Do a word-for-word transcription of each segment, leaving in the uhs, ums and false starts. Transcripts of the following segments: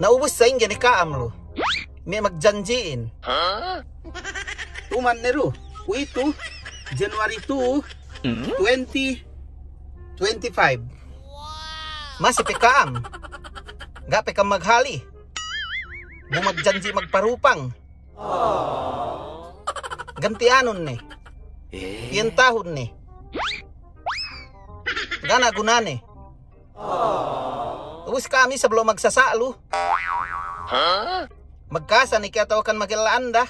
Na ubus sa'ingge ne ka'am lu me' magjanji'in? Tuman ne du, kuwe'itu, January two, twenty twenty-five. Masi pe ka'am, ga' pe ka'am maghali. Bu magjanji' magparupang. Ganti'anun ne. Iyan tahun ne. Ga' ne gunane. Ubus ka'am isab lo' magsasa' lu. Magkasa ne ke atawakan magella anda.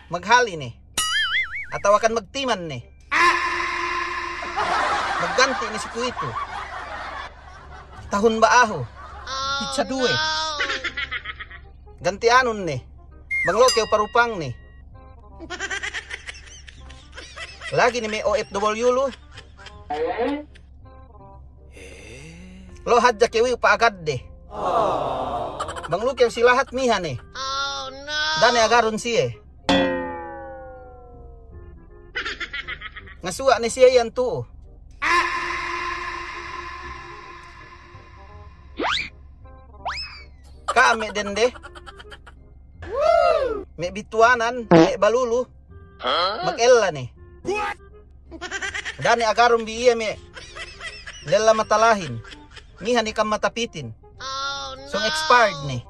Maghali ne. Atawakan magtiman ne. Magganti' ne si kuwe'itu. Tahun ba'ahu. Pitsa duwe. Ganti'anun ne. Bang lo' kew parupang ne. Lagi' ne me' O F W lu. Lo' hadja kew iyu' pa'agadde. Bang lu kew si lahat miha ne. Da'a ne agarun siye. Ngasuwa' ne siye iyan tu'u. Ka'am me' dende, me' bituwanan, me' balulu, magella ne. Da'a ne agarun bi iye me' lella matalahin. Miha ne ka'am matapitin. Sōng expired ne.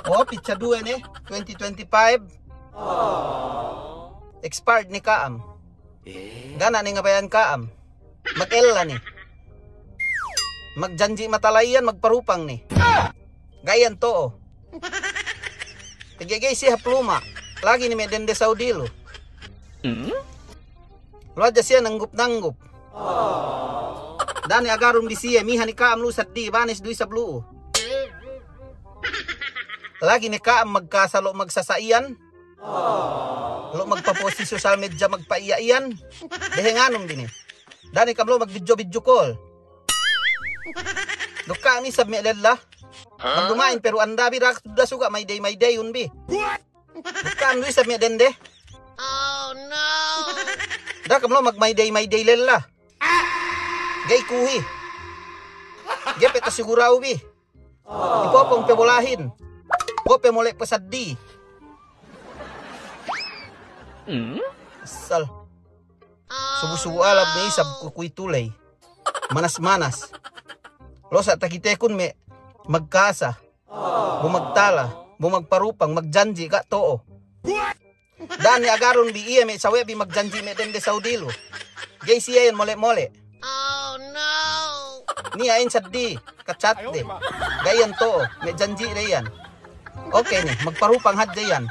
O, pitsa duwe ne, twenty twenty-five. Expired ne ka'am. Ga' ne ngabaya'an ka'am. Magella ne. Magjanji' matala iyan, magparupang ne. Ga' iyan to'o. Pegge' ga'i siye hap luma'. Lagi' ne me' dende Saudi lu. Lo' hadja siye nanggup-nanggup. Da'a ne agarun bi siye, miha ne ka'am lu saddi, banes du isab lu'u. Lagi' ne ka'am magkasa lo' magsasa' iyan. Lo' magpapost si social media magpa'iya' iyan. Dehenganun bi ne. Da'a ne ka'am lo' magbidjo-bidjo call. Duk ka'am isab me' lella. Magduma'in Peru anda bi, da'a suga' maydey-maydeyun bi. Duk ka'am du isab me' dende. Da'a ka'am lo' magmaydey-maydey lella. Ga'i kuhi. Ga'i pe tasigura'u bi. Ipopong pe bolahin. Kuwe' pe mole' pe saddi. Asal. Subu-subu alab ne isab ku kuwe'itu ley. Manas-manas. Lo' sa' takitekun me' magkasa. Bu magtala, bu magparupang, magjanji', ga' to'o. Da'a ne agarun bi iye me' sawe' bi magjanji' me' dende Saudi lu. Ga'i siye iyan mole'-mole'. Niya' iyan saddi, ka-chat de. Ga' iyan to'o, me' janji' de iyan. Okey ne, magparupang hadja iyan.